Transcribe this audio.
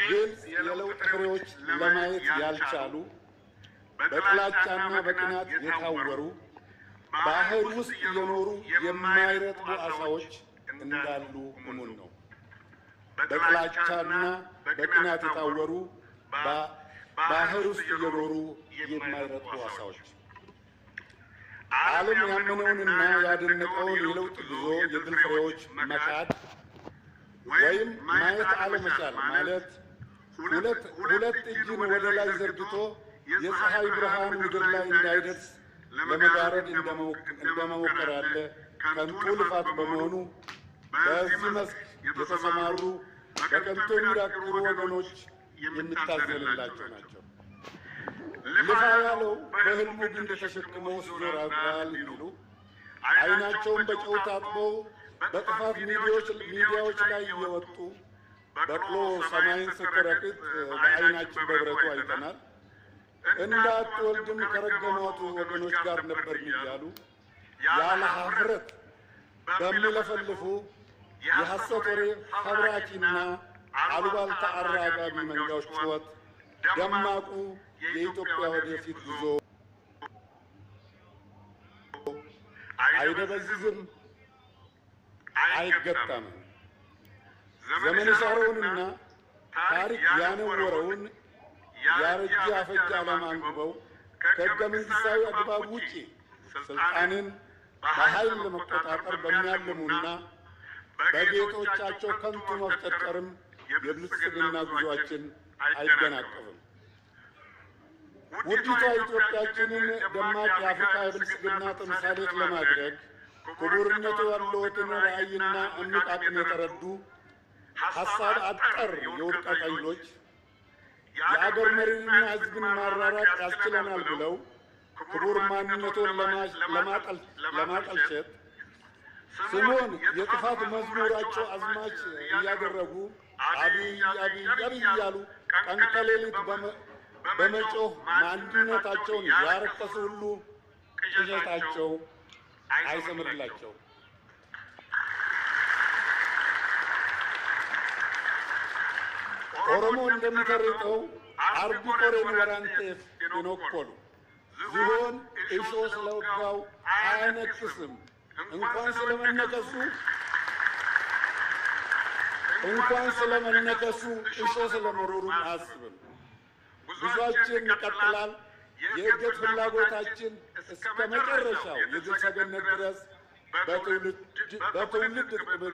ግልጽ የለውጥ ፍሬዎች ለማየት ያልቻሉ፣ በጥላቻና በቅናት የታወሩ፣ ባህር ውስጥ እየኖሩ የማይረጥቡ ዓሣዎች እንዳሉ እሙን ነው። በጥላቻና በቅናት የታወሩ፣ ባህር ውስጥ እየኖሩ የማይረጥቡ ዓሣዎች። ዓለም ያመነውንና ያደነቀውን የለውጥ ጉዞ የድል ፍሬዎች መካድ ወይም ማየት አለመቻል ማለት ሁለት እጅን ወደ ላይ ዘርግቶ የፀሐይ ብርሃን ምድር ላይ እንዳይደርስ ለመጋረድ እንደመሞከር ያለ ከንቱ ልፋት በመሆኑ በዚህ መስክ የተሰማሩ በከንቱ የሚዳክሩ ወገኖች የሚታዘንላቸው ናቸው። ልፋ ያለው በህልሙ ግንድ ተሸክሞ ሲዞር አድሯል እንዲሉ አይናቸውን በጨው ታጥበው በጥፋት ሚዲያዎች ላይ እየወጡ በቅሎ ሰማይን ስትረግጥ በአይናችን በብረቱ አይተናል። እንዳትወልድም ከረገሟቱ ወገኖች ጋር ነበርን እያሉ ያለ ኀፍረት በሚለፈልፉ የሐሰት ወሬ ፈብራኪና አሉባልታ አራጋቢ መንጋዎች ጩኸት ደማቁ የኢትዮጵያ ወደፊት ጉዞ አይደበዝዝም፣ አይገታም። ዘመን የሻረውንና ታሪክ ያነወረውን ያረጀ ያፈጀ ዓላማ አንግበው ከሕገ መንግሥታዊ አግባብ ውጪ ስልጣንን በኃይል ለመቆጣጠር በሚያልሙና በጌቶቻቸው ከንቱ መፍጨርጨርም የብልጽግና ጉዟችን አይደናቀፍም። ውዲቷ ኢትዮጵያችንን ደማቅ የአፍሪካ የብልጽግና ተምሳሌት ለማድረግ ክቡርነቱ ያለዎትን ራዕይና እምቅ አቅም የተረዱ ሐሳብ አጠር የውድቀት ኃይሎች የአገር መሪንና ሕዝብን ማራራቅ ያስችለናል ብለው ክቡር ማንነቱን ለማጠልሸት ስሙን የጥፋት መዝሙራቸው አዝማች እያደረጉ አብይ አብይ አብይ እያሉ ቀን ከሌሊት በመጮህ ማንነታቸውን ያረከሱ ሁሉ ቅዠታቸው አይሰምርላቸው። ኦሮሞ እንደሚተርተው Arbi qoreen waraanteef hin okkolu፣ ዝሆን እሾህ ስለወጋው አያነክስም። እንኳን ስለመነከሱ እሾህ ስለመኖሩም አያስብም። ጉዟችን ይቀጥላል። የእድገት ፍላጎታችን እስከ መጨረሻው የድል ሰገነት ድረስ በትውልድ